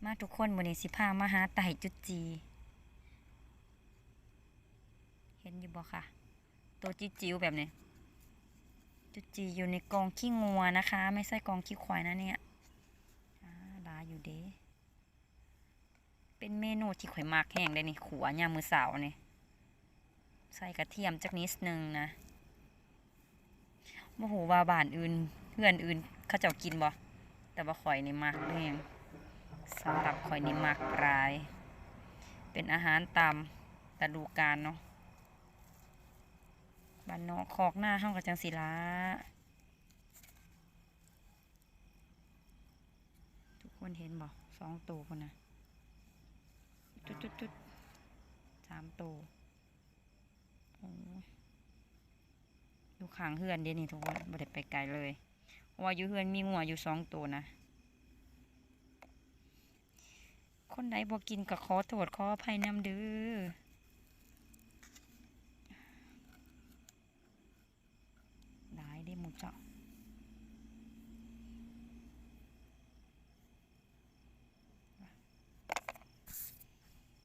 ມາທຸກຄົນ ມື້ນີ້ຊິພາມາຫາໄຕ້ຈຸດຈີ່ ເຫັນຢູ່ບໍ່ຄະ? ໂຕຈິ້ວໆ ແບບນີ້ ຈຸດຈີ່ຢູ່ໃນກ່ອງຂີ້ງົວນະຄະ ໄມ່ໃຊ່ກ່ອງຂີ້ຄວາຍນະເນຍ. ອ່າ ຫຼາຍຢູ່ເດ້. ເປັນເມນູທີ່ຂ້ອຍມັກແຮງເດ້ນີ້ ຂົ້ວຍາມມື້ເຊົ້ານີ້ ໃສ່ກະທຽມຈັກນິດໜຶ່ງນະ. ບໍ່ຮູ້ວ່າບ້ານອື່ນ ເຮືອນອື່ນເຂົາເຈົ້າກິນບໍ່ ແຕ່ວ່າຂ້ອຍນີ້ມັກແຮງ. ສຳລັບຂ້ອຍນີ້ມັກຫຼາຍ ເປັນອາຫານຕາມລະດູການເນາະ. ບ້ານນອກຄອກນາເຮົາກໍຈັ່ງຊີ້ລະ. ທຸກຄົນເຫັນບໍ່? ສອງໂຕພຸ້ນນະ ຈຸດໆໆ ສາມໂຕ. ໂອ້ ຢູ່ຂ້າງເຮືອນເດ້ນີ້ທຸກຄົນ ບໍ່ໄດ້ໄປໄກເລີຍ ເພາະວ່າຢູ່ເຮືອນມີງົວຢູ່ສອງໂຕນະ. ຄົນໃດບໍ່ກິນກໍຂໍໂທດຂໍອະໄພນຳເດີ້. ຫຼາຍເດ້ໝູ່ເຈົ້າ.